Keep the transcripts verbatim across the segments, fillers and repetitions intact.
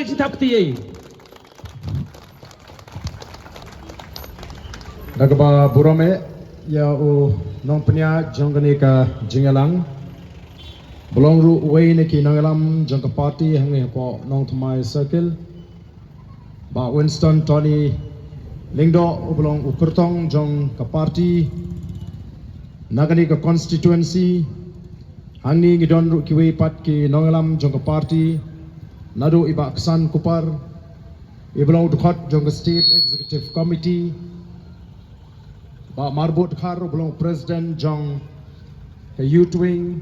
Jingthap kti ei. Da kaba burom eh ïa u nongpynïaid jong kane ka jingïalang, ba long ruh uwei na ki nongïalam jong ka party hangne hapoh Nongthymmai Circle, Bah Winston Tony Lyngdoh, uba long u kyrtong jong ka party na kane ka constituency. Hangne ngi don ruh kiwei pat ki nongïalam jong ka party, naduh i Bah Ksan Kupar, iba long u dkhot jong ka State Executive Committee, Bah Marbud Dkhar, uba long u president jong ka Youth Wing,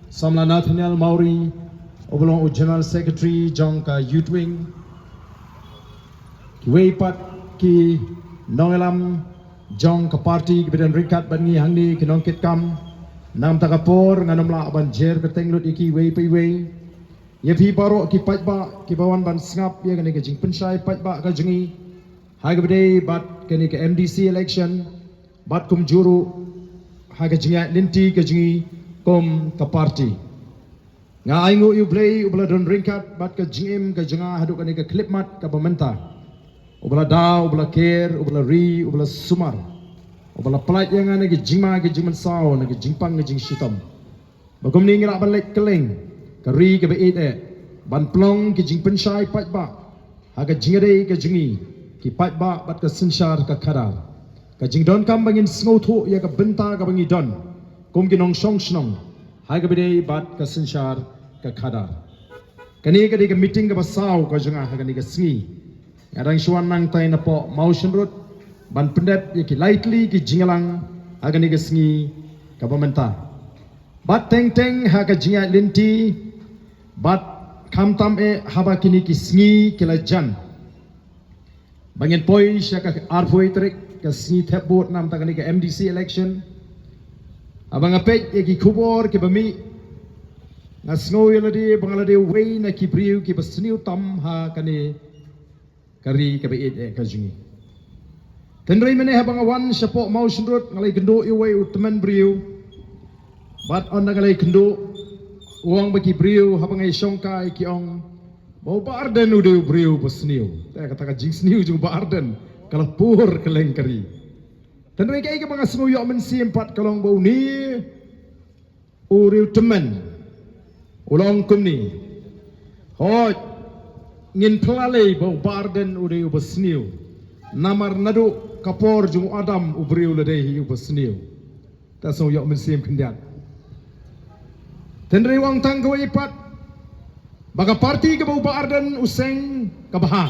samla Nathaniel Mawrie, uba long u general secretary jong ka Youth Wing, kiwei pat ki nongïalam jong ka party kiba don ryngkat bad ngi hangne, ki nongkitkam. Namta ka por ngan ym lah ban jer kyrteng lut ïa kiwei pa iwei. Ïa phi baroh ki paidbah kiba wan ban sngap ïa kane ka jingpynshai paidbah ka jong ngi ha kaba ïadei bad kane ka M D C election, bad kumjuh ruh ha ka jingïaid lynti ka jong ngi kum ka party. Nga ainguh ïa U Blei uba la don ryngkat bad ka jingim ka jong nga haduh kane ka khyllipmat kaba mynta, uba la daw, uba la ker, uba la ri, uba la sumar, uba la pyllait ïa nga na ki jingma ki jingmynsaw, na ki jingpang ki jingshitom, ba kumne ngi lah ban leit kylleng ka ri kaba ïeit eh ban pynlong ki jingpynshai paidbah ha ka jingïadei ka jong ngi ki paidbah bad ka synshar ka khadar. Ka jingdonkam ba ngin sngewthuh ïa ka bynta kaba ngi don kum ki nongshong shnong ha kaba ïadei bad ka synshar ka khadar. Kane ka dei ka meeting kaba saw ka jong nga ha kane ka sngi. Nga dang shu wan nangtai napoh Mawshynrut ban pyndep ïa ki lai tylli ki jingïalang ha kane ka sngi kaba mynta. Bad teng teng ha ka jingïaid lynti, bad khamtam eh haba kine ki sngi ki la jan, ba ngin poi sha ka arphew tarik, ka sngi thep vote namta kane ka M D C election. Haba nga peit ïa ki khubor kiba mih, nga sngew ïa lade ba nga la dei uwei na ki briew kiba sniew tam ha kane ka ri kaba ïeit eh ka jong ngi. Hynrei mynne haba nga wan shapoh Mawshynrut, nga la ïakynduh ïa uwei u tymmen briew. Bad ynda nga la ïakynduh, u ong ba ki briew haba nga ïashongkai ki ong ba u Bah Ardent u dei u briew ba sniew. Te kata ka jingsniew jong u Bah Ardent ka la pur kylleng ka ri. Hynrei kaei kaba nga sngew ïoh mynsiem pat ka long ba une u riew tymmen u la ong kumne: Hooid, ngin phylla lei ba u Bah Ardent u dei uba sniew, namar naduh ka por jong u Adam u briew la dei hi uba sniew. Te sngew ïoh mynsiem khyndiat. Hynrei u ong tang kawei pat ba ka party kaba u Bah Ardent u seng ka bha.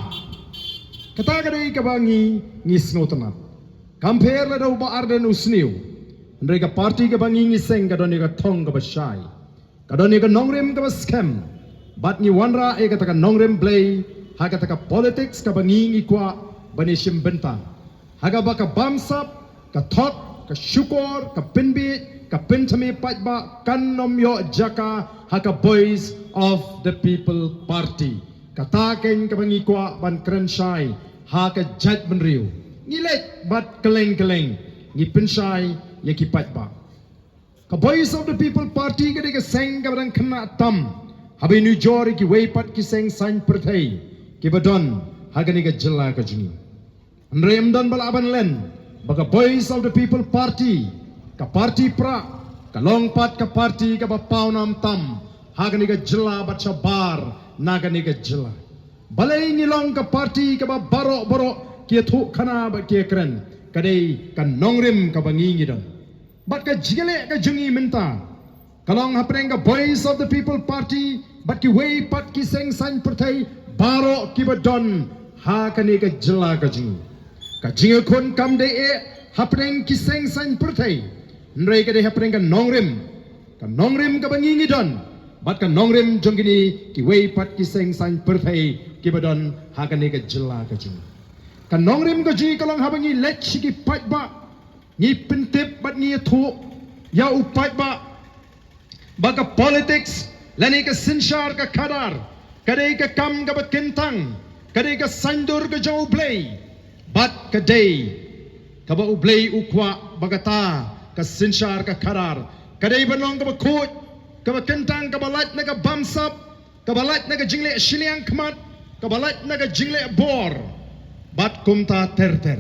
Kata ka dei kaba ngi, ngi sngewtynnat. Kam pher lada u Bah Ardent u sniew, hynrei ka party kaba ngi, ngi seng ka don ïa ka thong kaba shai, ka don ïa ka nongrim kaba skhem. Bad ngi wanrah ïa kata ka nongrim Blei ha kata ka politics kaba ngi, ngi kwah ban ïashim bynta, ha kaba ka bamsap, ka thok, ka shukor, ka pynbiej, ka pynthame paidbah kan ym ïoh jaka ha ka Voice of the People Party. Kata keiñ kaba ngi kwah ban kren shai ha ka jaitbynriew. Ngi leit bad kylleng kylleng ngi pynshai ïa ki paidbah. Ka Voice of the People Party ka dei ka seng kaba dang khynnah tam haba nujor ïa kiwei pat ki seng saiñ pyrthei kiba don ha kane ka jylla ka jong ngi. Hynrei ym don ba lah ban len ba ka Voice of the People Party, ka party Prah, ka long pat ka party kaba pawnam tam ha kane ka jylla bad shabar na kane ka jylla. Balei ngi long ka party kaba baroh baroh ki ïathuh khana bad ki ïakren? Ka dei ka nongrim kaba ngi, ngi don. Bad ka jingïaleh ka jong ngi mynta ka long hapdeng ka Voice of the People Party bad kiwei pat ki seng saiñ pyrthei baroh kiba don ha kane ka jylla ka jong ngi. Ka jingïakhun kam dei eh hapdeng ki seng saiñ pyrthei, hynrei ka dei hapdeng ka nongrim, ka nongrim kaba ngi, ngi don, bad ka nongrim jong kine kiwei pat ki seng saiñ pyrthei kiba don ha kane ka jylla ka jong ngi. Ka nongrim ka jong ngi ka long haba ngi leit sha ki paidbah, ngi pyntip bad ngi ïathuh ïa u paidbah ba ka politics lane ka synshar ka khadar ka dei ka kam kaba kyntang, ka dei ka saiñdur ka jong U Blei, bad ka dei kaba U Blei u kwah ba kata ka synshar ka khadar ka dei ban long kaba khuid, kaba kyntang, kaba lait na ka bamsap, kaba lait na ka jingleh shiliang khmat, kaba lait na ka jingleh bor bad kumta ter ter.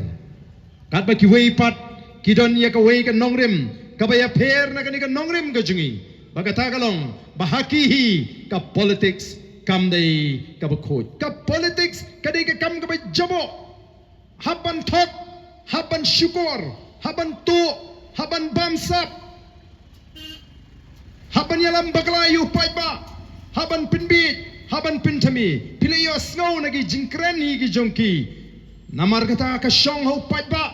Katba kiwei pat ki don ïa kawei ka nongrim kaba ïapher na kane ka nongrim ka jong ngi, ba kata ka long ba ha ki hi ka politics kam dei kaba khuid. Ka politics ka dei ka kam kaba jaboh. Hap ban thok, hap ban shukor, hap ban tuh, hap ban bamsap, hap ban ïalam bakla ïa u paidbah, hap ban pynbiej, hap ban pynthame. Phi la ïohsngew na ki jingkren hi ki jong ki. Namar kata ka shong ha u paidbah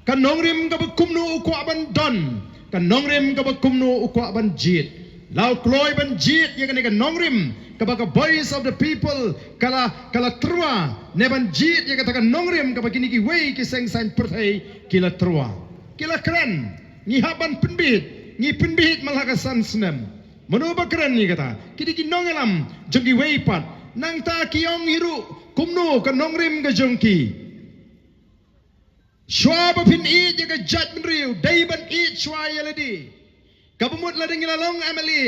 ka nongrim kaba kumno u kwah ban don, ka nongrim kaba kumno u kwah ban jied. La u kloi ban jied ïa kane ka nongrim kaba ka Voice of the People ka la, ka la tyrwa, ne ban jied ïa kata ka nongrim kaba kine kiwei ki seng saiñ pyrthei ki la tyrwa. Ki la kren, ngi hap ban pynbiej, ngi pynbiej man la ka san snem. Mano ba kren ïa kata? Ki dei ki nongïalam jong kiwei pat. Nangta ki ong hi ruh kumno ka nongrim ka jong ki. Shuwa ba phin ïeit ïa ka jaitbynriew, dei ban ïeit shuwa ïa lade. Kaba mut lada ngi la long M L A,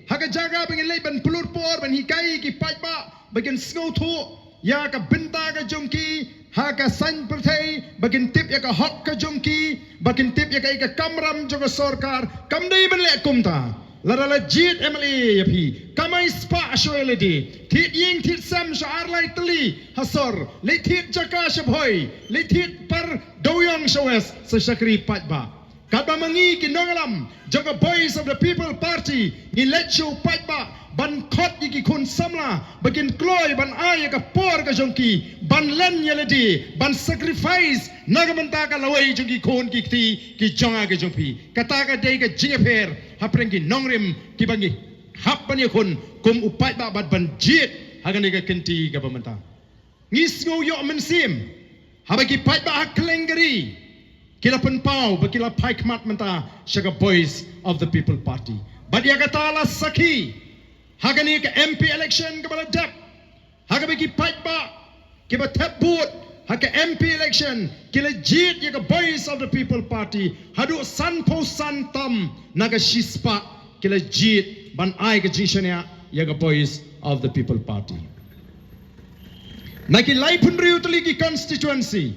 ha ka jaka ba ngin leit ban pynlut por ban hikai ïa ki paidbah ba kin sngewthuh ïa ka bynta ka jong ki ha ka saiñ pyrthei, ba kin tip ïa ka hok ka jong ki, ba kin tip ïa kaei ka kamram jong ka sorkar, kam dei ban leh kumta. Lada la jied M L A ïa phi, kam ai spah shuwa ïa lade. Thied ïing thied sem sha ar lai tylli ha sor, leit thied jaka sha Bhoi, leit thied par dewiong sha West, sa shakri paidbah. Katba ma ngi ki nongïalam jong ka Voice of the People Party ngi leit sha u paidbah ban khot ïa ki khun samla ba kin kloi ban ai ïa ka por ka jong ki, ban len ïa lade, ban sacrifice na ka bynta ka lawei jong ki khun ki kti ki jong nga ki jong phi. Kata ka dei ka jingïapher hapdeng ki nongrim kiba ngi hap ban ïakhun kum u paidbah bad ban jied ha kane ka kynti kaba mynta. Ngi sngew ïoh mynsiem haba ki paidbah ha kylleng ka ri ki la pynpaw ba ki la phai khmat mynta sha ka Voice of the People Party. Bad ïa kata la sakhi ha kane ka M P election kaba la dep, ha kaba ki paidbah kiba thep vote ha ka M P election ki la jied ïa ka Voice of the People Party haduh sanphew san tam na ka shispah ki la jied ban ai ka jingshaniah ïa ka Voice of the People Party. Na ki laiphew hynriew tylli ki constituency,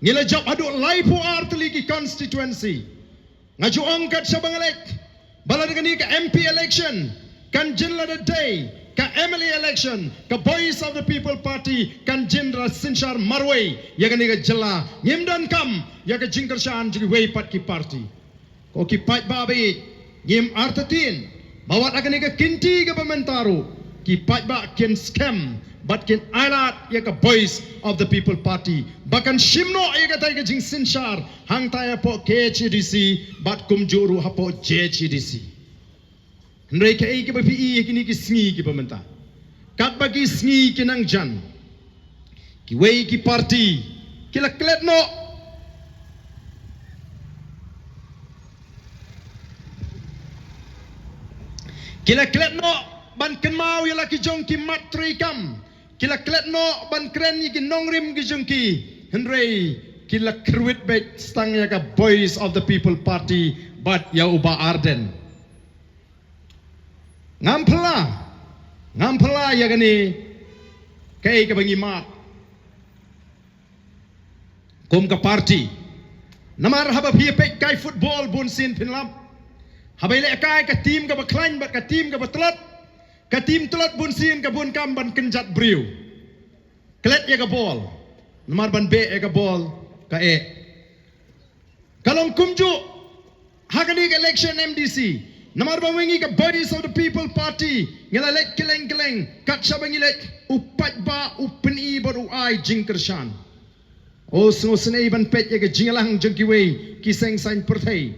ngi la jop haduh laiphew ar tylli ki constituency. Nga ju ong kat shaba nga leit ba lada kane ka M P election kan jin lada dei ka M L A election, ka Voice of the People Party kan jin da synshar marwei ïa kane ka jylla. Ngim donkam ïa ka jingkyrshan jong kiwei pat ki party. Ko ki paidbah ba ïeit, ngim artatien ba wat ha kane ka kynti kaba mynta ruh ki paidbah kin skhem bad kin ailad ïa ka Voice of the People Party ba kan shim noh ïa katai ka jingsynshar hangtai hapoh K H A D C bad kumjuh ruh hapoh J H A D C. Hynrei kaei kaba phi i ha kine ki sngi kiba mynta, katba ki sngi ki nang jan, kiwei ki party ki la klet noh, ki la klet noh ban kynmaw ïa la ki jong ki mat treikam, ki la klet noh ban kren ïa ki nongrim ki jong ki. Hynrei ki la kyrwit beit tang ïa ka Voice of the People Party bad ïa u Bah Ardent. Ngam phylla, ngam phylla ïa kane kaei kaba ngi mad kum ka party. Namar haba phi peit kai football bunsien phin lap, haba ïalehkai ka team kaba khlaiñ bad ka team kaba tlot, ka team tlot bunsien ka bun kam ban kynjat briew. Klet ïa ka ball, namar ban beh ïa ka ball ka eh. Ka long kumjuh ha kane ka election M D C. Namar ba ngi ka Voice of the People Party ngi la leit kylleng kylleng, kat shaba ngi leit u paidbah u pyni bad u ai jingkyrshan. O sngewsynei ban peit ïa ka jingïalang jong kiwei ki seng saiñ pyrthei.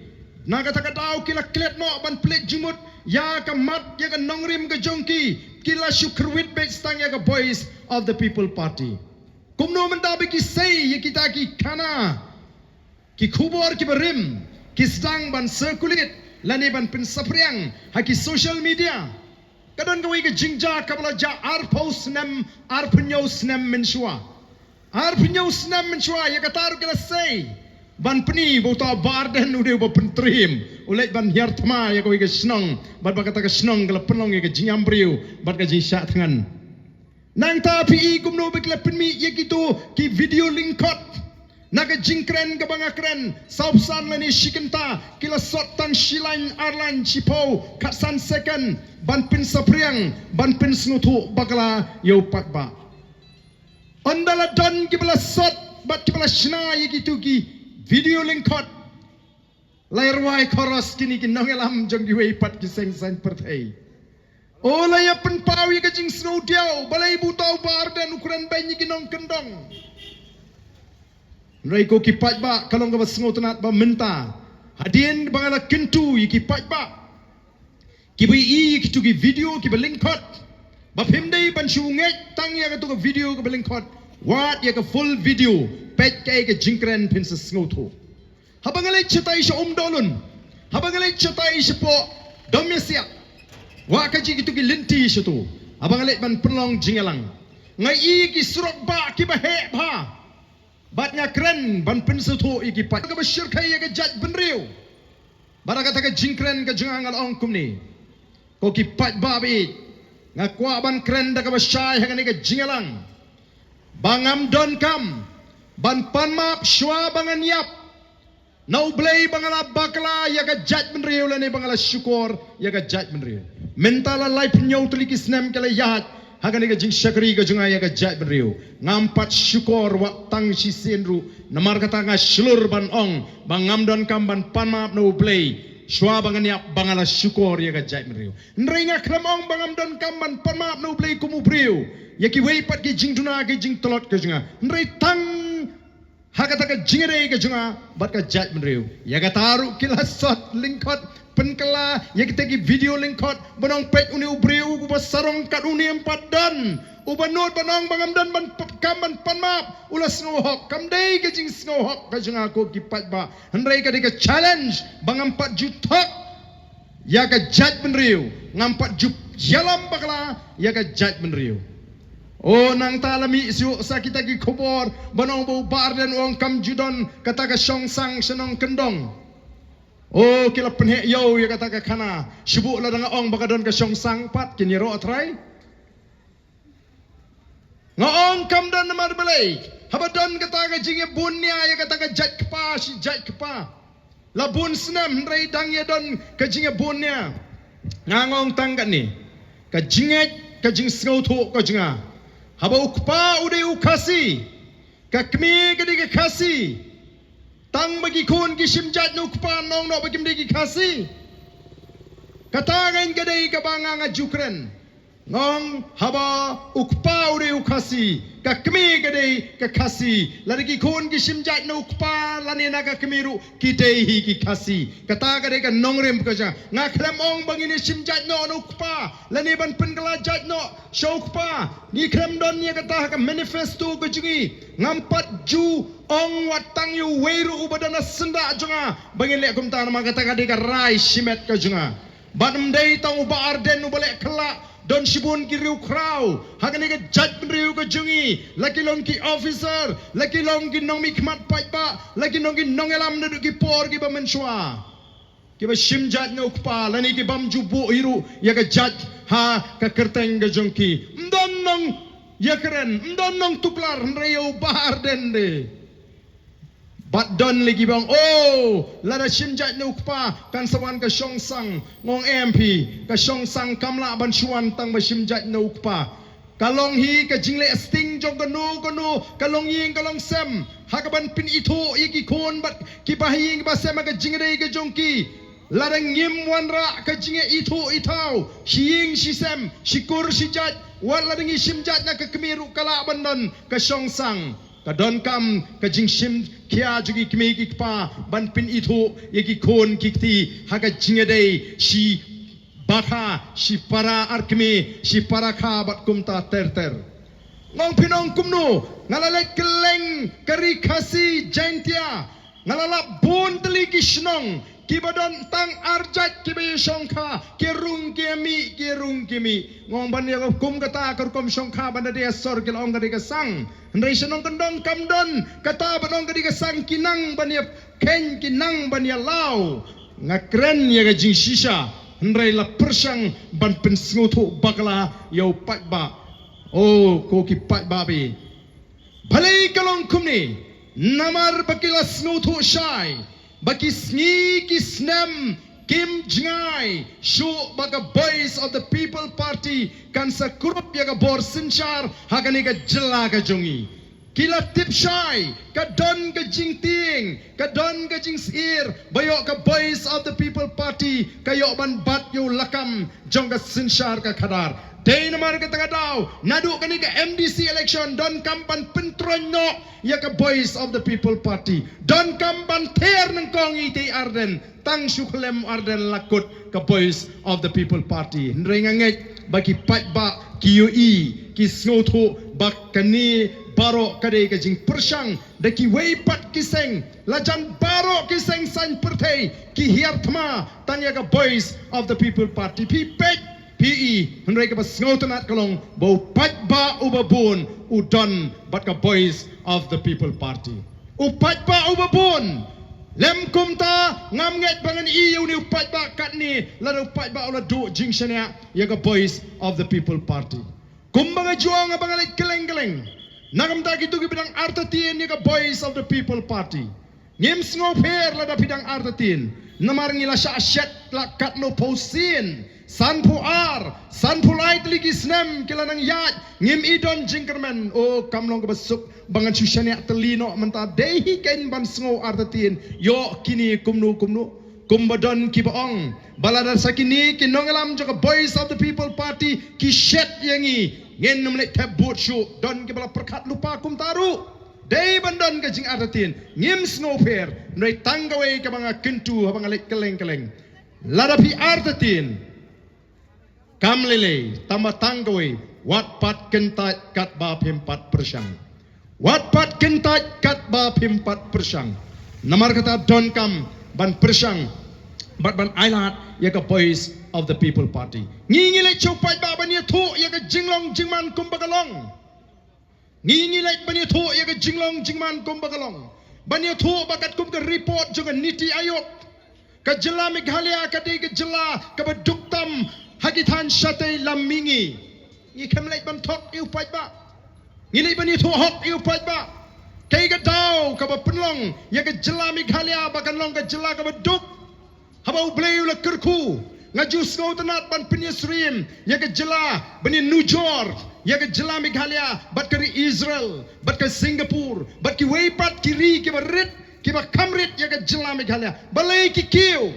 Na kata ka daw ki la klet noh ban pynleit jingmut ïa ka mat ïa ka nongrim ka jong ki, ki la shu kyrwit beit tang ïa ka Voice of the People Party. Kumno mynta ba ki sei ïa kita ki khana, ki khubor kiba rim ki sdang ban circulate lane ban pynsaphriang ha ki social media? Ka don kawei ka jingjia kaba la jia arphew snem, arphew hynñiew snem mynshuwa. Arphew hynñiew snem mynshuwa ïa kata ruh ki la sei ban pyni ba uta u Bah Ardent u dei uba pyntriem, u leit ban hiar thma ïa kawei ka shnong bad ba kata ka shnong ka la pynlong ïa ka jingïam briew bad ka jingshah thngan. Nangta phi i kumno ba ki la pynmih ïa kito ki video lyngkot na ka jingkren kaba nga kren, sawphew san lane shi kynta, ki la sot tang shi lain, ar lain, shiphew, khatsan second, ban pynsaphriang, ban pynsngewthuh bakla ïa u paidbah. Ynda la don kiba la sot bad kiba la shna ïa kito ki video lyngkot, la ïa rwai khoros kine ki nongïalam jong kiwei pat ki seng saiñ pyrthei. O, la ïa pynpaw ïa ka jingsngewdiaw, balei ba uta u Bah Ardent u kren beiñ ïa ki nongkyndong. Hynrei ko ki paidbah, ka long kaba sngewtynnat ba mynta, hadien ba nga la kyntu ïa ki paidbah kiba ïohi ïa kito ki video kiba lyngkot, ba phim dei ban shu ngeit tang ïa kato ka video kaba lyngkot, wat ïa ka full video, peit kaei ka jingkren phin sa sngewthuh. Haba nga leit shatai sha Umdohlun, haba nga leit shatai shapoh Domiasiat, wat ka jingkito ki lynti shato, haba nga leit ban pynlong jingïalang, nga ïohi ki surok bah kiba heh bha. Bad nga kren ban pynsngewthuh ïa ki paid kaba shyrkhei ïa ka jaitbynriew. Bad ha kata ka jingkren ka jong nga nga la ong kumne: Ko ki paidbah ba ïeit, nga kwah ban kren da kaba shai ha kane ka jingïalang, ba ngam donkam ban pan map shuwa ba ngan ïap na U Blei ba nga la bakla ïa ka jaitbynriew lane ba nga la shukor ïa ka jaitbynriew. Mynta la laiphew hynñiew tylli ki snem ki la ïaid ha kane ka jingshakri ka jong nga ïa ka jaitbynriew. Ngam pat shukor wat tang shisien ruh. Namar kata nga shlur ban ong ba ngam donkam ban pan map na U Blei shuwa ba ngan ïap ba nga la shukor ïa ka jaitbynriew. Hynrei nga khlem ong ba ngam donkam ban pan map na U Blei kum u briew ïa kiwei pat ki jingduna ki jingtlot ka jong nga. Hynrei tang ha kata ka jingïadei ka jong nga bad ka jaitbynriew. Ïa kata ruh ki la sot lyngkot, pynkylla ïa kita ki video lyngkot, ban ong peit une u briew uba sarong kat une, em pat don uba nud ban ong ba ngam donkam ban pan map, u la sngewhok. Kam dei ka jingsngewhok ka jong nga ko ki paidbah, hynrei ka dei ka challenge ba ngam pat ju thok ïa ka jaitbynriew, ngam pat ju ïalam bakla ïa ka jaitbynriew. O, nangta la mih shuh sa kita ki khubor ban ong ba u Bah Ardent u ong kam ju don kata ka shongsang sha nongkyndong. O, ki la pynheh ïew ïa kata ka khana. Shu buh lada nga ong ba ka don ka shongsang pat kin ïaroh trai. Nga ong kam don namar balei? Haba don kata ka jingïabun nia ïa kata ka jait kpa shi jait kpa, la bun snem hynrei dang ïa don ka jingïabun nia. Nga ong tang katne, ka jingngeit, ka jingsngewthuh ka jong nga, haba u kpa u dei u Khasi, ka kmie ka dei ka Khasi, tang ba ki khun ki shim jait na u kpa, ong noh ba kim dei ki Khasi. Kata ngan ka dei kaba nga nga ju kren. Nga ong haba u kpa u dei u Khasi, ka kmie ka dei ka Khasi, lada ki khun ki shim jait na u kpa lane na ka kmie ruh ki dei hi ki Khasi. Kata ka dei ka nongrim ka jong nga. Nga khlem ong ba ngin ïa shim jait noh na u kpa lane ban pynkylla jait noh sha u kpa. Ngi khlem don ïa kata ha ka manifesto ka jong ngi. Ngam pat ju ong wat tang ïa uwei ruh uba don ha syndah jong nga ba ngin leh kumta, namar kata ka dei ka rai shimet ka jong nga. Bad ym dei tang u Bah Ardent uba leh kylla, don shibun ki riewkhraw ha kane ka jaitbynriew ka jong ngi, la ki long ki officer, la ki long ki nongmihkhmat paidbah, la ki long ki nongïalam naduh ki por kiba mynshuwa, kiba shim jait na u kpa lane ki bym ju buh hi ruh ïa ka jait ha ka kyrteng ka jong ki. Ym don nongïakren, ym don nongtuklar, hynrei ïa u Bah Ardent de. Bad don lei kiba ong, oh, lada shim jait na u kpa kan sa wan ka shongsang. Nga ong em phi, ka shongsang kam lah ban shu wan tang ba shim jait na u kpa. Ka long hi ka jingleh sting jong kano kano ka longïing ka longsem ha kaban pynithuh ïa ki khun bad ki bahaïing bahasem ha ka jingïadei ka jong ki. Lada ngim wanrah ka jingïaithuh ithaw shi ïing shi sem, shi kur shi jait, wat lada ngi shim jait na ka kmie ruh ka lah ban don ka shongsang. Ka donkam ka jingshim khia jong ki kmie ki kpa ban pynithuh ïa ki khun ki kti ha ka jingïadei shi bakha, shi para arkmie, shi para kha bad kumta ter ter. Nga ong, phin ong kumno? Nga la leit kylleng ka ri Khasi Jaintia, nga la lap bun tylli ki shnong kiba don tang ar jait kiba ïashongkha, ki rung ki mih, ki rung ki mih. Nga ong ban ïa kum kata ka rukom shongkha ban da dei ha sor ki la ong ka dei ka sang. Hynrei sha nongkyndong kam don kata ban ong ka dei ka sang, ki nang ban ïa kheiñ, ki nang ban ïa law. Nga kren ïa ka jingshisha, hynrei la pyrshang ban pynsngewthuh bakla ïa u paidbah. O ko ki paidbah, balei ka long kumne? Namar ba ki la sngewthuh shai ba ki sngi ki snem kim jngai shuh ba ka Voice of the People Party kan sa kurup ïa ka bor synshar ha kane ka jylla ka jong ngi. Ki la tip shai ka don ka jingtieng, ka don ka jingsyier ba ïoh ka Voice of the People Party ka ïoh ban bat ïa u lakam jong ka synshar ka khadar. Dei namar kata ka daw naduh kane ka M D C election donkam ban pyntroiñ noh ïa ka Voice of the People Party, donkam ban ther nyngkong ïa i Ardent. Tang shu khlem Ardent la kut ka Voice of the People Party. Hynrei nga ngeit ba ki paidbah ki ïohi, ki sngewthuh ba kane baroh ka dei ka jingpyrshang da kiwei pat ki seng, la jan baroh ki seng saiñ pyrthei ki hiar thma tang ïa ka Voice of the People Party. Phi peit, phi i, hynrei kaba sngewtynnat ka long ba u paidbah uba bun u don bad ka Voice of the People Party. U paidbah uba bun. Lym kumta ngam ngeit ba ngan i ïa une u paidbah katne lada u paidbah u la duh jingshaniah ïa ka Voice of the People Party. Kumba nga ju ong haba nga leit kylleng kylleng, na ka bynta kito kiba dang artatien ïa ka Voice of the People Party, ngim sngewpher lada phi dang artatien. Namar ngi la shah shet la katno phew sien, sanphew ar, sanphew lai tylli ki snem ki la nang ïaid, ngim i don jingkyrmen. O kam long kaba suk ba ngan shu shaniah tylli noh mynta. Dei hi kein ban sngew artatien ïoh kine kumno kumno. Kumba don kiba ong ba lada sa kine ki nongïalam jong ka Voice of the People Party ki shet ïa ngi, ngin ym leit thep vote shuh. Don kiba la pyrkhat lypa kumta ruh. Dei ban don ka jingartatien, ngim sngewpher. Hynrei tang kawei kaba nga kyntu haba nga leit kylleng kylleng, lada phi artatien, kam lei lei, tang ba tang kawei, wat pat kyntait katba phim pat pyrshang. Wat pat kyntait katba phim pat pyrshang. Namar kata donkam ban pyrshang bad ban ailad ïa ka Voice of the People Party. Ngi ngi leit sha u paidbah ban ïathuh ïa ka jinglong jingman kumba ka long. Ngi ngi leit ban ïathuh ïa ka jinglong jingman kumba ka long, ban ïathuh ba katkum ka report jong ka NITI Aayog, ka jylla Meghalaya ka dei ka jylla kaba duk tam ha ki thaiñ shatei lam mihngi. Ngi khlem leit ban thok ïa u paidbah. Ngi leit ban ïathuh hok ïa u paidbah. Kaei ka daw kaba pynlong ïa ka jylla Meghalaya ba kan long ka jylla kaba duk? Haba U Blei u la kyrkhu, nga ju sngewtynnat ban pynïasyriem ïa ka jylla, ban ïanujor ïa ka jylla Meghalaya bad ka ri Israel bad ka Singapore bad kiwei pat ki ri kiba rit, kiba kham rit ïa ka jylla Meghalaya. Balei ki kiew?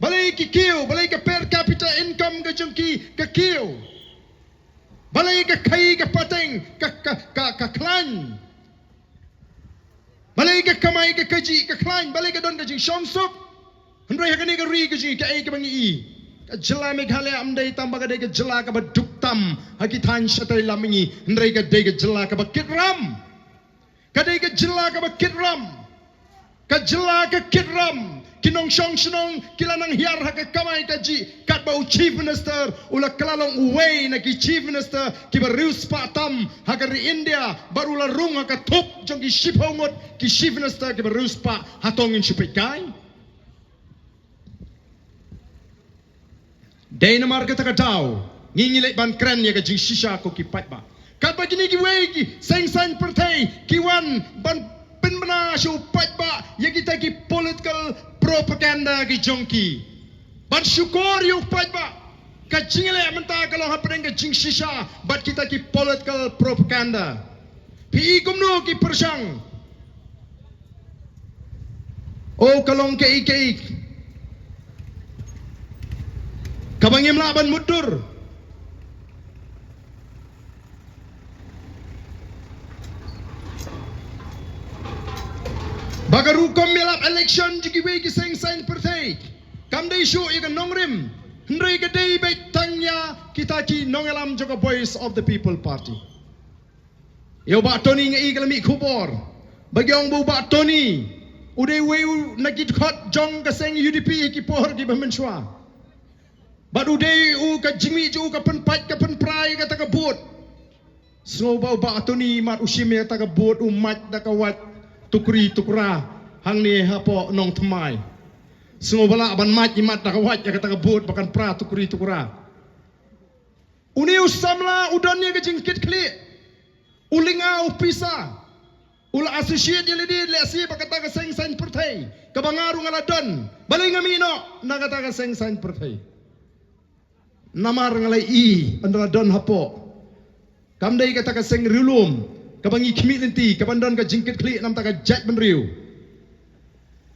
Balei ki kiew? Balei ka per capita income ka jong ki ka kiew? Balei ka khaii ka pateng ka, ka, ka, ka khlaiñ? Balei ka kamai ka kajih ka khlaiñ? Balei ka don ka jingshongsuk? Hynrei ha kane ka ri ka jong ngi kaei kaba ngi i? Ka jylla Meghalaya ym dei tang ba ka dei ka jylla kaba duk tam ha ki thaiñ shatei lam mihngi, hynrei ka dei ka jylla kaba kit ram. Ka dei ka jylla kaba kit ram. Ka jylla ka kit ram. Ki nongshong shnong ki la nang hiar ha ka kamai kajih, katba u Chief Minister u la kylla long uwei na ki Chief Minister kiba riewspah tam ha ka ri India, bad u la rung ha ka thup jong ki shiphew ngut ki Chief Minister kiba riewspah. Hato ngin shu peit kai? Dei namar kata ka daw ngi ngi leit ban kren ïa ka jingshisha ko ki paidbah. Katba kine kiwei ki seng saiñ pyrthei ki wan ban pynbna sha u paidbah ïa kita ki political propaganda ki jong ki, ban shukor ïa u paidbah. Ka jingïaleh mynta ka long hapdeng ka jingshisha bad kita ki political propaganda. Phi i kumno ki pyrshang? O ka long kaei kaei kaba ngim lah ban mutdur. Ba ka rukom ïalap election jong kiwei ki seng saiñ pyrthei kam dei shuh ïa ka nongrim, hynrei ka dei beit tang ïa kita ki nongïalam jong ka Voice of the People Party. Ïa u Bah Tony nga i ka la mih khubor ba ki ong ba u Bah Tony u dei uwei u na ki dkhot jong ka seng U D P ha ki por kiba mynshuwa. Bad u dei u, ka jingmih jong u ka pynpait ka pynpra ïa kata ka vote. Sngew ba u Bah Tony mat u shim ïa kata ka vote, u mait da ka wait tukri tukra hangne hapoh Nongthymmai. Sngew ba lah ban mait i mat da ka wait ïa kata ka vote ba kan pra tukri tukra. Une u samla u don ïa ka jingkitkhlieh. U lynga u pisa. U la associate ïa lade lehse bad kata ka seng saiñ pyrthei kaba nga ruh nga la don. Balei nga mih noh na kata ka seng saiñ pyrthei? Namar nga la ïohi ynda la don hapoh, kam dei kata ka seng riewlum kaba ngi khmih lynti, kaba don ka jingkitkhlieh namar ka jaitbynriew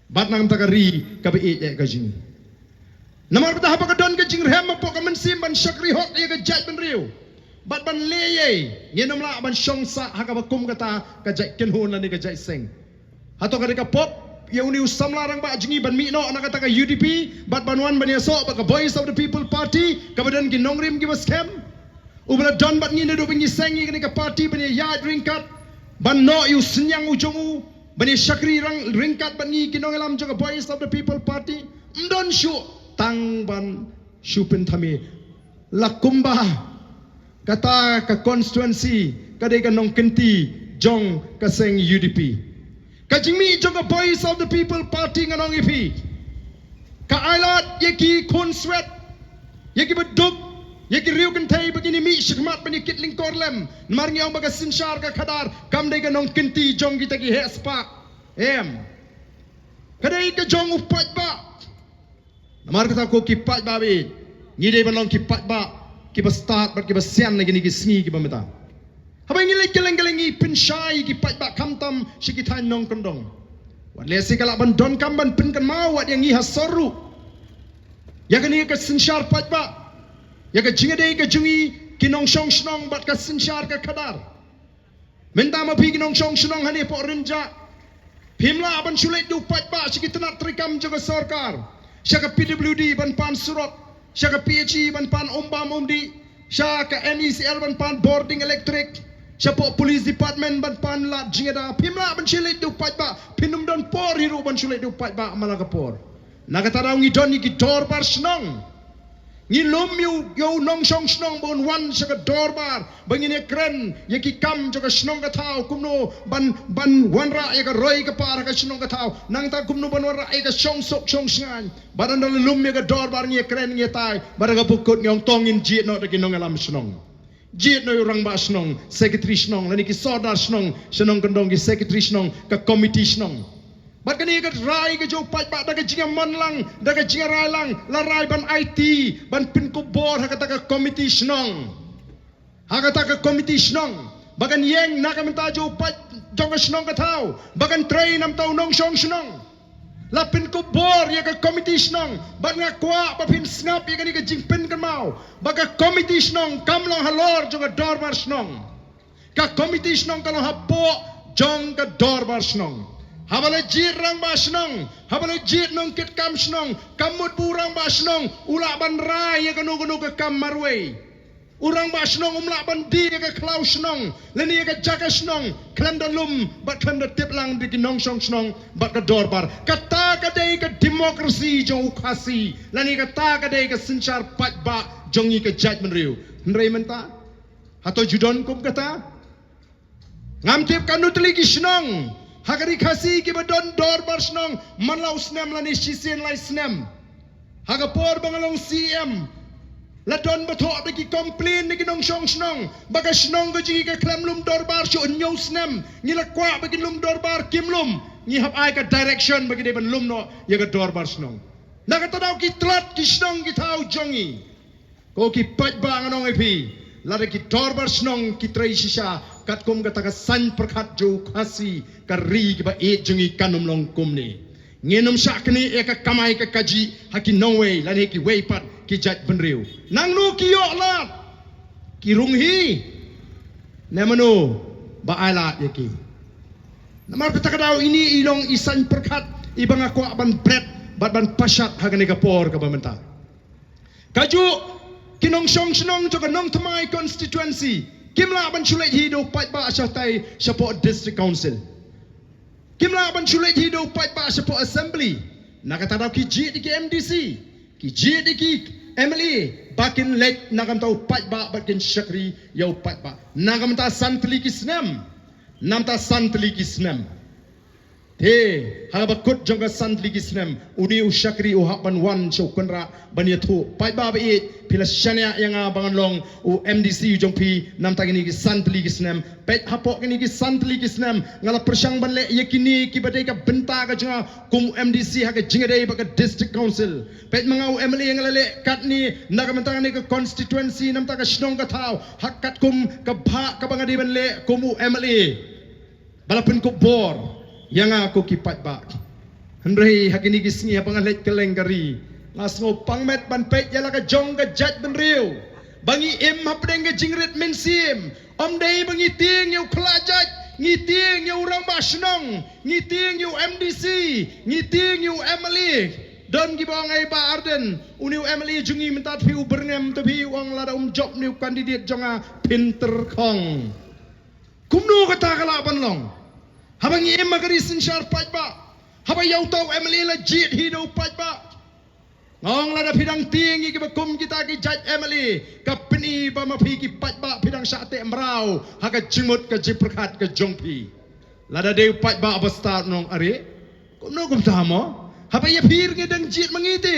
bad namar ka ri kaba ïeit ïa ka jong ngi. Namar kata haba ka don ka jingrhem hapoh ka mynsiem ban shakri hok ïa ka jaitbynriew bad ban leh ei ei, ngin ym lah ban shong sah ha kaba kum kata ka jait kynhun lane ka jait seng. Hato ka dei ka pop ïa une u samla rangbah jong ngi ban mih noh na kata ka U D P bad ban wan ban ïasoh bad ka Voice of the People Party kaba don ki nongrim kiba skhem? Uba la don bad ngi naduh ba ngi seng ïa kane ka party ban ïaid ryngkat ban noh ïa u synñiang u jong u ban ïa shakri rang ryngkat bad ngi ki nongïalam jong ka Voice of the People Party. Ym don shuh tang ban shu pynthame. La kumba kata ka constituency ka dei ka nongkynti jong ka seng U D P. Ka jingmih jong ka Voice of the People Party ngan ong ïa phi, ka ailad ïa ki khun swet, ïa ki baduk, ïa ki riew kynthei ba kin ïa mih shakhmat ban ïa kit lyngkor lem. Namar ngi ong ba ka synshar ka khadar kam dei ka nongkynti jong kita ki heh spah. Em. Ka dei ka jong u paidbah. Namar kata ko ki paidbah bad ngi dei ban long ki paidbah kiba stad bad kiba sian na kine ki sngi kiba mynta. Haba ngi leit kylleng kylleng ngi pynshai ki paidbah khamtam sha ki thaiñ nongkyndong. Wat lehse ka lah ban donkam ban pynkynmaw wat ïa ngi ha sor ruh ïa kane ka synshar paidbah, ïa ka jingïadei ka jong ngi ki nongshong shnong bad ka synshar ka khadar. Mynta ma phi ki nongshong shnong hangne hapoh Rynjah, phim lah ban shu leit da u paidbah sha ki tnat treikam jong ka sorkar, sha ka P W D ban pan surok, sha ka P H E ban pan um bam um dih, sha ka M E C L ban pan bording elektrik, shapoh police department ban pan lad jingïada. Phim lah ban shu leit da u paidbah, phin ym don por hi ruh ban shu leit da u paidbah man la ka por. Na kata daw ngi don ïa ki dorbar shnong. Ngi lum ïa u, ïa u nongshong shnong ba un wan sha ka dorbar ba ngin ïa kren ïa ki kam jong ka shnong ka thaw, kumno ban, ban wanrah ïa ka roi ka par ha ka shnong ka thaw, nangta kumno ban wanrah ïa ka shongsuk shongshngaiñ. Bad ynda la lum ïa ka dorbar ngi ïa kren ngi ïa tai, bad ha kaba kut ngi ong to ngin jied noh da ki nongïalam shnong. Jied noh ïa u rangbah shnong, secretary shnong, lane ki sordar shnong sha nongkyndong, ki secretary shnong, ka komiti shnong. Bad kane ka rai ka jong u paidbah da ka jingïaman lang, da ka jingïarai lang, la rai ban aiti ban pynkup bor ha kata ka komiti shnong. Ha kata ka komiti shnong ba kan ïeng na ka bynta jong u paid jong ka shnong ka thaw, ba kan trei namar u nongshong shnong. La pynkup bor ïa ka komiti shnong bad nga kwah ba phin sngap ïa kane ka jingpynkynmaw ba ka komiti shnong kam long halor jong ka dorbar shnong. Ka komiti shnong ka long hapoh jong ka dorbar shnong. Haba la jied rangbah shnong, haba la jied nongkitkam shnong, kam mut ba u rangbah shnong u lah ban rai ïa kano kano ka kam marwei. U rangbah shnong um lah ban die ïa ka khlaw shnong lane ïa ka jaka shnong khlem da lum bad khlem da tip lang da ki nongshong shnong bad ka dorbar. Kata ka dei ka democracy jong u Khasi lane kata ka dei ka synshar paidbah jong ngi ka jaitbynriew. Hynrei mynta hato ju don kum kata? Ngam tip katno tylli ki shnong ha ka ri Khasi kiba don dorbar shnong man la u snem lane shisien lai snem. Ha ka por ba nga long C E M la don ba thoh da ki complain na ki nongshong shnong ba ka shnong ka jong ngi ka khlem lum dorbar shuh hynñiew snem. Ngi la kwah ba kin lum dorbar, kim lum. Ngi hap ai ka direction ba ki dei ban lum noh ïa ka dorbar shnong. Na kata daw ki tlat ki shnong ki thaw jong ngi. Ko ki paidbah, ngan ong ïa phi, lada ki dorbar shnong ki trei shisha katkum kata ka saiñ pyrkhat jong u Khasi, ka ri kaba ïeit jong ngi kan ym long kumne. Ngin ym shah knieh ïa ka kamai ka kajih ha ki nongwei lane kiwei pat ki jaitbynriew. Nangno ki ïoh lad? Ki rung hi ne mano ba ai lad ïa ki? Namar kata ka daw ine i long i saiñ pyrkhat iba nga kwah ban bret bad ban pashat ha kane ka por kaba mynta. Kajuh ki nongshong shnong jong ka Nongthymmai constituency kim lah ban shu leit hi da u paidbah shatai shapoh District Council. Kim lah ban shu leit hi da u paidbah shapoh Assembly. Na kata daw ki jied ïa ki M D C, ki jied ïa ki M L A ba kin leit na ka bynta u paidbah bad kin shakri ïa u paidbah. Na ka bynta san tylli ki snem, na ka bynta san tylli ki snem. He, ha kaba kut jong ka san tylli ki snem, une u shakri u hap ban wan sha u kynrad ban ïathuh. Paidbah ba ïeit, phi la shaniah ïa nga ba ngan long u M D C jong phi namar kine ki san tylli ki snem. Peit hapoh kine ki san tylli ki snem, nga la pyrshang ban leh ïa kine kiba dei ka bynta ka jong nga kum u M D C ha ka jingïadei bad ka District Council. Peit ma nga u M L A nga la leh katne na ka bynta kane ka constituency namar ka shnong ka thaw, ha katkum ka bhah kaba nga dei ban leh kum u M L A. Ba la pynkup bor ïa nga ko ki paidbah. Hynrei ha kine ki sngi haba nga leit kylleng ka ri, nga sngew pang met ban peit ïa la ka jong ka jaitbynriew ba ngi im hapdeng ka jingrit mynsiem. Ym dei ba ngi tieng ïa u khlajait, ngi tieng ïa u rangbah shnong, ngi tieng ïa u M D C, ngi tieng ïa u M L A. Don kiba ong, "Ai Bah Ardent, une u M L A jong ngi mynta phi u byrngem, te phi u ong lada um jop une u candidate jong nga phin tyrkhong." Kumno kata ka lah ban long? Haba ngi im ha ka ri synshar paidbah, haba ïa uta u M L A la jied hi da u paidbah. Nga ong lada phi dang tieng ïa kiba kum kita ki jait M L A, ka pyni ba ma phi ki paidbah phi dang shah teh mraw ha ka jingmut ka jingpyrkhat ka jong phi. Lada dei u paidbah ba stad, nong, are, kumno kumta mo? Haba ïa phi ruh ngi dang jied ma ngi te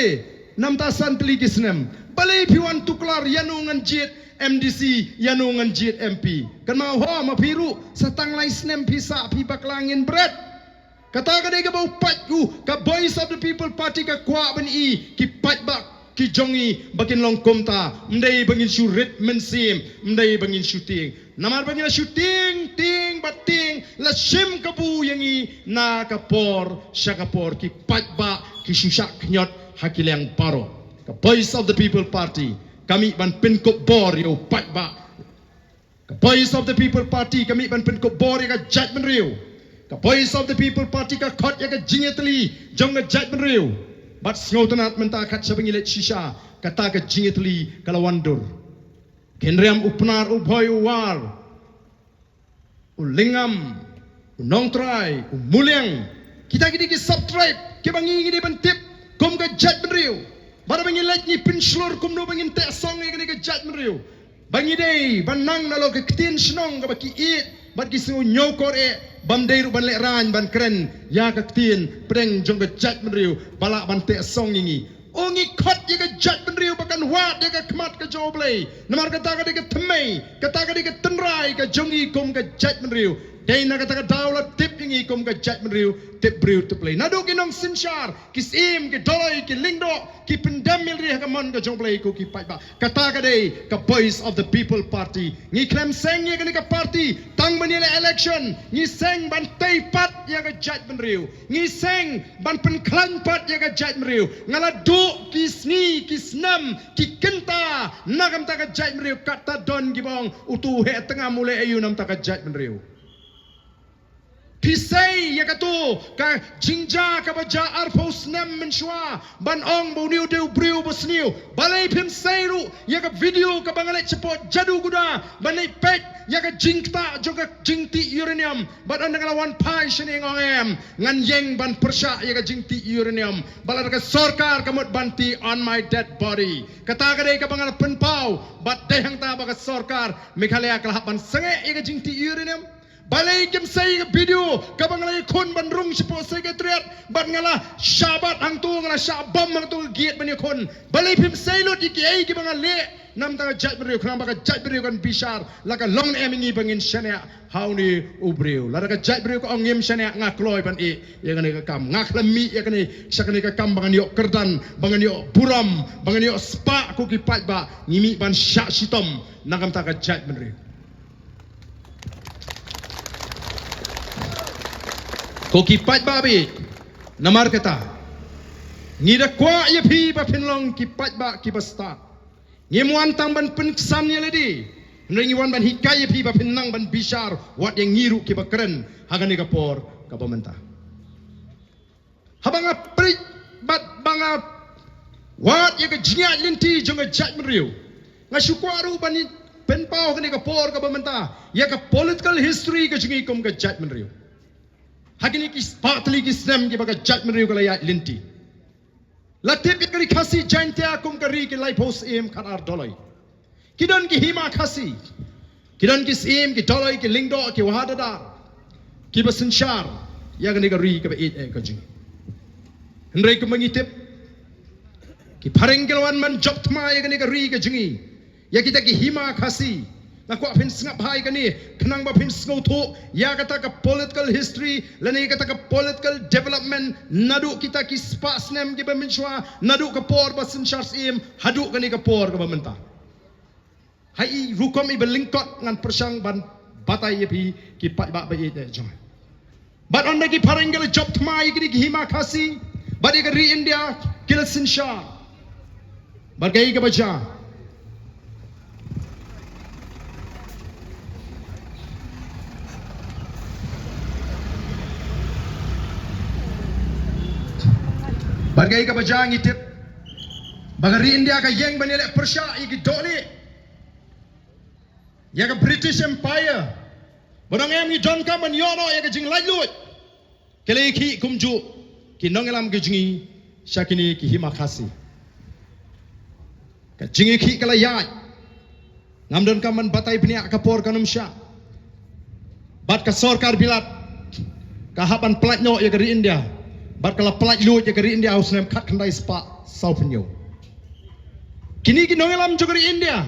namar ta san tylli ki snem. Balei phi wan tuklar ïano ngan jied M D C, ïano ngan jied M P? Kynmaw ho, ma phi ruh sa tang lai snem phi sah, phi bakla ngin bret. Kata ka dei kaba u paid u, ka Voice of the People Party ka kwah ban i ki paidbah ki jong ngi ba kin long kumta. Ym dei ba ngin shu rit mynsiem, ym dei ba ngin shu tieng. Namar ba ngi la shu tieng, tieng bad tieng, la shim kabu ïa ngi na ka por sha ka por. Ki paidbah ki shu shah khñiot ha ki liang baroh. Ka Voice of the People Party ka mih ban pynkup bor ïa u paidbah. Ka Voice of the People Party ka mih ban pynkup bor ïa ka jaitbynriew. Ka Voice of the People Party ka khot ïa ka jingïatylli jong ka jaitbynriew. Bad sngewtynnad mynta kat shaba ngi leit shisha, kata ka jingïatylli ka la wan dur. Kynriam u Pnar, u Bhoi, u War, u Lyngngam, u Nongtrai, u Muliang. Kita ki dei ki sub-tribe kiba ngi ngi dei ban tip kum ka jaitbynriew. Bad haba ngi leit ngi pynshlur kumno ba ngin teh song ïa kane ka jaitbynriew. Ba ngi dei ban nang na la ka ktien shnong kaba ki ïeit bad ki sngew ñiewkor eh, bym dei ruh ban lehraiñ ban kren ïa ka ktien pdeng jong ka jaitbynriew ba lah ban teh song ïa ngi. O, ngi khot ïa ka jaitbynriew ba kan wad ïa ka khmat ka jong U Blei. Namar kata ka dei ka thymmei, kata ka dei ka tynrai ka jong ngi kum ka jaitbynriew. Dei na kata ka daw la tip ïa ngi kum ka jaitbynriew, tip briew tip Blei. Naduh ki nongsynshar, ki syiem, ki dolloi, ki lyngdoh, ki pyndem ïalade ha ka mon ka jong U Blei ko ki paidbah. Kata ka dei ka Voice of the People Party. Ngi khlem seng ïa kane ka party tang ban ïaleh election, ngi seng ban tei pat ïa ka jaitbynriew. Ngi seng ban pynkhlaiñ pat ïa ka jaitbynriew. Nga la duh ki sngi, ki snem, ki kynta na ka bynta ka jaitbynriew, kata don kiba ong utu u heh tngam u leh aïu na ka bynta ka jaitbynriew. Phi sei ïa kato ka jingjia kaba jia arphew snem mynshuwa ban ong ba une u dei u briew ba sniew. Balei phim sei ruh ïa ka video kaba nga leit shapoh Jaduguda ban leit peit ïa ka jingktah jong ka jingtih uranium? Bad ynda nga la wan phai shane nga ong em, ngan ïeng ban pyrshah ïa ka jingtih uranium. Bad lada ka sorkar ka mut ban tih, on my dead body. Kata ka dei kaba nga la pynpaw. Bad dei hangta ba ka sorkar Meghalaya ka la hap ban sangeh ïa ka jingtih uranium. Balei kim sei ïa ka video kaba nga la ïakhun ban rung shapoh Secretariat bad nga la shah bat hangto, nga la shah bam hangto ka gate ban ïakhun? Balei phim sei lut ïa kiei kiba nga leh na ka bynta ka jaitbynriew, khnang ba ka jaitbynriew kan bishar? La ka long ne em ïa ngi ba ngin shaniah ha une u briew? Lada ka jaitbynriew ka ong ngim shaniah, nga kloi ban ïeh ïa kane ka kam. Nga khlem mih ïa kane sha kane ka kam ba ngan ïoh kyrdan, ba ngan ïoh burom, ba ngan ïoh spah ko ki paidbah. Ngi mih ban shah shitom na ka bynta ka jaitbynriew. Ko ki paidbah ba ïeit, namar kata ngi da kwah ïa phi ba phin long ki paidbah kiba stad. Ngim wan tang ban pynksan ïa lade, hynrei ngi wan ban hikai ïa phi ba phin nang ban bishar wat ïa ngi ruh kiba kren ha kane ka por kaba mynta. Haba nga peit bad ba nga wad ïa ka jingïaid lynti jong ka jaitbynriew, nga shu kwah ruh ban pynpaw ha kane ka por kaba mynta ïa ka political history ka jong ngi kum ka jaitbynriew. Ha kine ki spah tylli ki snem kiba ka jaitbynriew ka la ïaid lynti, la tip ïa ka Ri Khasi Jaintia kum ka ri ki laiphew syiem khatar dolloi. Ki don ki hima Khasi, ki don ki syiem, ki dolloi, ki lyngdoh, ki wahadadar, kiba synshar. ïa kane ka ri kaba ïeit eh ka jong ngi. Hynrei kumba ngi tip, ki phareng ki la wan ban jop thma ïa kane ka ri ka jong ngi, ïa kita ki hima Khasi. Nga kwah phin sngap bha ïa kane khnang ba phin sngewthuh ïa kata ka political history lane kata ka political development naduh kita ki spah snem kiba mynshuwa, naduh ka por ba synshar syiem haduh kane ka por kaba mynta. Ha i rukom iba lyngkot ngan pyrshang ban batai ïa phi ki paidbah ba ïeit eh jong nga. Bad ynda ki phareng ki la jop thma ïa kine ki hima Khasi bad ïa ka ri India, ki la synshar. Bad kaei kaba jia? Bad kaei kaba jia? Ngi tip ba ka ri India ka ïeng ban ïaleh pyrshah ïa ki dohlieh, ïa ka British Empire. Ba dang em ngi donkam ban ïoh noh ïa ka jinglaitluid. Ki la ïakhih kumjuh ki nongïalam ki jong ngi sha kine ki hima Khasi. Ka jingïakhih ka la ïaid. Ngam donkam ban batai bniah, ka por kan ym shah. Bad ka sorkar Bilat ka hap ban pyllait noh ïa ka ri India. Bad ka la pyllait luid ïa ka ri India ha u snem khatkhyndai spah sawphew hynñiew. Kine ki nongïalam jong ka ri India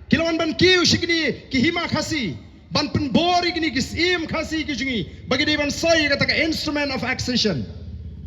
ki la wan ban kiew sha kine ki hima Khasi ban pynbor ïa kine ki syiem Khasi ki jong ngi ba ki dei ban soi ïa kata ka Instrument of Accession.